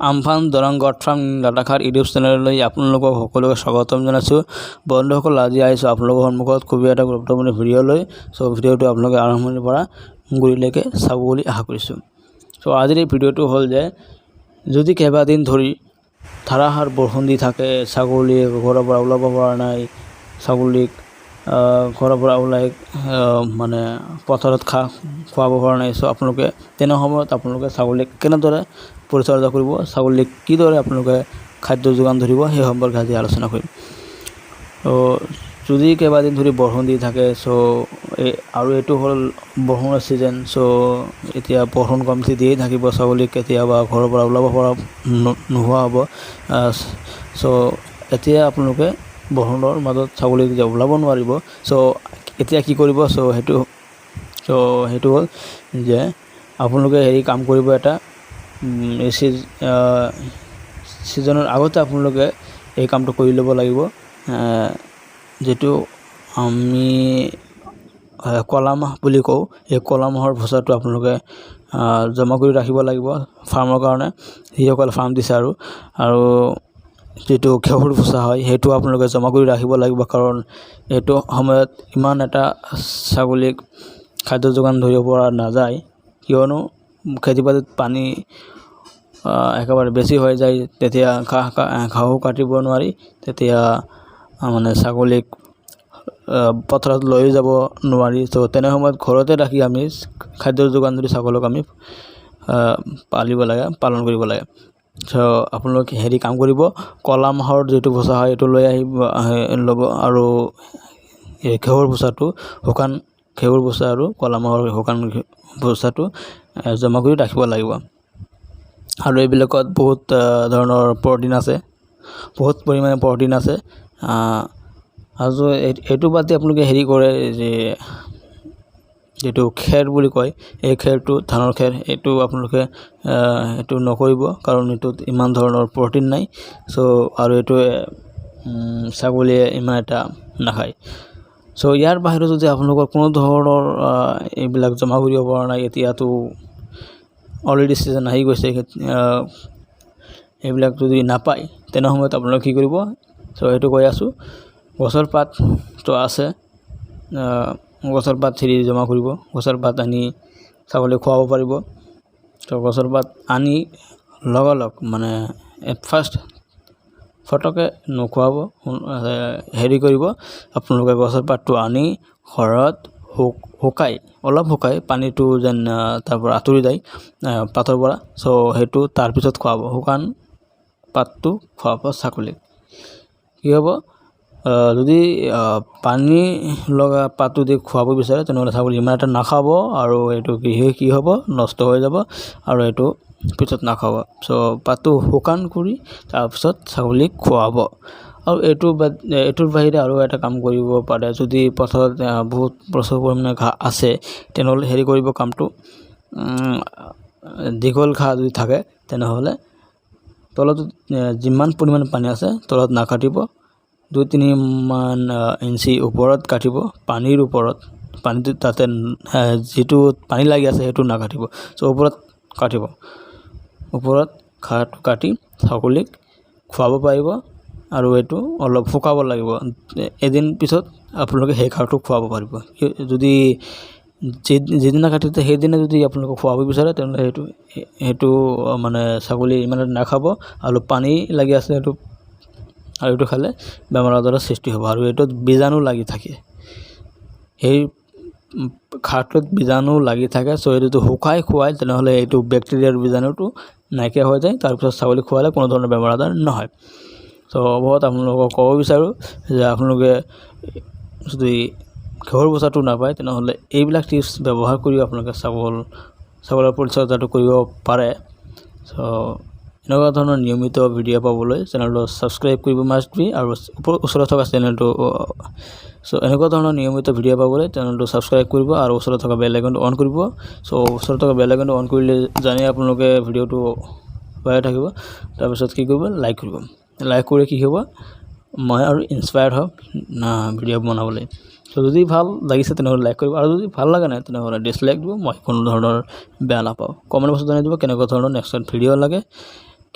আমফান দৰং গড ফাৰ্ম লাটাখাৰ ইউটিউব চেনেললৈ আপোনালোকক সকলোকে স্বাগতম জনাইছোঁ। বন্ধুসকল, আজি আহিছোঁ আপোনালোকৰ সন্মুখত খুবেই এটা গুৰুত্বপূৰ্ণ ভিডিঅ' লৈ। চ' ভিডিঅ'টো আপোনালোকে আৰম্ভণিৰ পৰা গুৰিলৈকে চাব বুলি আশা কৰিছোঁ। চ' আজিৰ এই ভিডিঅ'টো হ'ল যে যদি কেইবাদিন ধৰি ধাৰাসাৰ বৰষুণ দি থাকে, ছাগলী ঘৰৰ পৰা ওলাব পৰা নাই, ছাগলীক ঘৰৰ পৰা ওলাই মানে পথাৰত ঘাঁহ খুৱাব পৰা নাই, চ' আপোনালোকে তেনে সময়ত আপোনালোকে ছাগলীক কেনেদৰে পৰিচৰ্যা কৰিব, ছাগলীক কিদৰে আপোনালোকে খাদ্য যোগান ধৰিব, সেই সম্পৰ্কে আজি আলোচনা কৰিম। ত' যদি কেইবাদিন ধৰি বৰষুণ দি থাকে, চ' এই আৰু এইটো হ'ল বৰষুণৰ ছিজন। চ' এতিয়া বৰষুণ কমটি দিয়েই থাকিব, ছাগলীক কেতিয়াবা ঘৰৰ পৰা ওলাব পৰা নোহোৱা হ'ব। চ' এতিয়া আপোনালোকে বৰষুণৰ মাজত ছাগলীক যে ওলাব নোৱাৰিব, চ' এতিয়া কি কৰিব? চ' সেইটো হ'ল যে আপোনালোকে হেৰি কাম কৰিব, এটা এই ছিজনৰ আগতে আপোনালোকে এই কামটো কৰি ল'ব লাগিব। যিটো আমি কলা মাহ বুলি কওঁ, এই কলা মাহৰ ভুচাটো আপোনালোকে জমা কৰি ৰাখিব লাগিব ফাৰ্মৰ কাৰণে, যিসকলে ফাৰ্ম দিছে। আৰু যিটো ঘেঁহুৰ ভুচা হয়, সেইটো আপোনালোকে জমা কৰি ৰাখিব লাগিব, কাৰণ এইটো সময়ত ইমান এটা ছাগলীক খাদ্য যোগান ধৰিব পৰা নাযায়, কিয়নো খেতি বাতিত পানী একেবাৰে বেছি হৈ যায়। তেতিয়া ঘাঁহো কাটিব নোৱাৰি, তেতিয়া মানে ছাগলীক পথাৰত লৈও যাব নোৱাৰি। ত' তেনে সময়ত ঘৰতে ৰাখি আমি খাদ্যৰ যোগান ধৰি ছাগলক আমি পালিব লাগে, পালন কৰিব লাগে। চ' আপোনালোকে হেৰি কাম কৰিব, কলা মাহৰ যিটো ভুচা হয়, এইটো লৈ আহিব, ল'ব আৰু এই ঘেঁহুৰ ভুচাটো, শুকান ঘেঁহুৰ ভুচা আৰু কলা মাহৰ শুকান ভুচাটো জমা কৰি ৰাখিব লাগিব। আৰু এইবিলাকত বহুত ধৰণৰ প্ৰ'টিন আছে, বহুত পৰিমাণে প্ৰ'টিন আছে। আৰু এইটো বাদ দি আপোনালোকে হেৰি কৰে যে যিটো খেৰ বুলি কয়, এই খেৰটো, ধানৰ খেৰ, এইটো আপোনালোকে এইটো নকৰিব, কাৰণ এইটোত ইমান ধৰণৰ প্ৰ'টিন নাই। চ' আৰু এইটোৱে ছাগলীয়ে ইমান এটা নাখায়। চ' ইয়াৰ বাহিৰেও যদি আপোনালোকৰ কোনো ধৰণৰ এইবিলাক জমা কৰিব পৰা নাই, এতিয়াতো অলৰেডি ছিজন আহি গৈছে, এইবিলাক যদি নাপায়, তেনে সময়ত আপোনালোকে কি কৰিব? চ' সেইটো কৈ আছোঁ। গছৰ পাতটো আছে, গছৰ পাত হেৰি জমা কৰিব, গছৰ পাত আনি ছাগলীক খুৱাব পাৰিব। ত' গছৰ পাত আনি লগালগ, মানে এট ফাৰ্ষ্ট ফটককৈ নোখোৱাব। হেৰি কৰিব, আপোনালোকে গছৰ পাতটো আনি ঘৰত শুকাই, অলপ শুকাই, পানীটো যেন তাৰ পৰা আঁতৰি যায় পাতৰ পৰা, চ' সেইটো তাৰপিছত খুৱাব। শুকান পাতটো খুৱাব ছাগলীক। কি হ'ব? যদি পানী লগা পাতটো দি খুৱাব বিচাৰে, তেনেহ'লে ছাগলী ইমান এটা নাখাব আৰু এইটো কি হ'ব? নষ্ট হৈ যাব আৰু এইটো পিছত নাখাব। চ' পাতটো শুকান কৰি তাৰপিছত ছাগলীক খুৱাব। আৰু এইটো বাদ, এইটোৰ বাহিৰে আৰু এটা কাম কৰিব পাৰে। যদি পথাৰত বহুত প্ৰচুৰ পৰিমাণে ঘাঁহ আছে, তেনেহ'লে হেৰি কৰিব কামটো। দীঘল ঘাঁহ যদি থাকে, তেনেহ'লে তলত যিমান পৰিমাণে পানী আছে, তলত নাকাটিব, 2-3 মান ইঞ্চি ওপৰত কাটিব, পানীৰ ওপৰত। পানীটো তাতে যিটো পানী লাগি আছে, সেইটো নাকাটিব। চ' ওপৰত কাটিব। ওপৰত ঘাঁহটো কাটি ছাগলীক খুৱাব পাৰিব। আৰু এইটো অলপ শুকাব লাগিব। এদিন পিছত আপোনালোকে সেই ঘাঁহটো খুৱাব পাৰিব। যদি যিদিনা কাটিছে সেইদিনা যদি আপোনালোকে খুৱাব বিচাৰে, তেনেহ'লে সেইটো মানে ছাগলী ইমান নাখাব আৰু পানী লাগি আছে সেইটো, আৰু এইটো খালে বেমাৰ আজাৰৰ সৃষ্টি হ'ব আৰু এইটোত বীজাণু লাগি থাকে। সেই ঘাঁহটোত বীজাণু লাগি থাকে। চ' এইটো শুকাই খুৱাই, তেনেহ'লে এইটো বেক্টেৰিয়াৰ বীজাণুটো নাইকিয়া হৈ যায়। তাৰপিছত ছাগলীক খোৱালে কোনো ধৰণৰ বেমাৰ আজাৰ নহয়। চ' অৱশেষত আপোনালোকক ক'ব বিচাৰোঁ যে আপোনালোকে যদি ঘেঁহুৰ ভুচাটো নাপায়, তেনেহ'লে এইবিলাক টিপছ ব্যৱহাৰ কৰিও আপোনালোকে ছাগলৰ পৰিচৰ্যাটো কৰিব পাৰে। চ' এনেকুৱা ধৰণৰ নিয়মিত ভিডিঅ' পাবলৈ চেনেলটো ছাবস্ক্ৰাইব কৰিব মাষ্ট বি আৰু ওচৰত থকা চেনেলটো। চ' এনেকুৱা ধৰণৰ নিয়মিত ভিডিঅ' পাবলৈ চেনেলটো ছাবস্ক্ৰাইব কৰিব আৰু ওচৰত থকা বেল আইকনটো অন কৰিব। চ' ওচৰত থকা বেল আইকনটো অন কৰিলে জানেই আপোনালোকে, ভিডিঅ'টো পাই থাকিব। তাৰপিছত কি কৰিব? লাইক কৰিব। লাইক কৰি কি হ'ব? মই আৰু ইনস্পায়াৰ্ড হ'ম ভিডিঅ' বনাবলৈ। চ' যদি ভাল লাগিছে, তেনেহ'লে লাইক কৰিব আৰু যদি ভাল লগা নাই, তেনেহ'লে ডিছলাইক দিব, মই কোনো ধৰণৰ বেয়া নাপাওঁ। কমেণ্ট বক্সত জনাই দিব কেনেকুৱা ধৰণৰ নেক্সট ভিডিঅ' লাগে।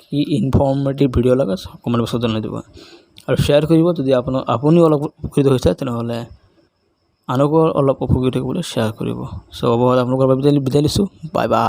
কি ইনফৰ্মেটিভ ভিডিঅ' লাগে, কমেণ্ট বক্সত জনাই দিব আৰু শ্বেয়াৰ কৰিব। যদি আপুনিও অলপ উপকৃত হৈছে, তেনেহ'লে আনকো অলপ উপকৃত কৰিবলৈ শ্বেয়াৰ কৰিব। চ' অৱশেষত আপোনালোকৰ বাবে বিদায় লৈছোঁ। Bye bye.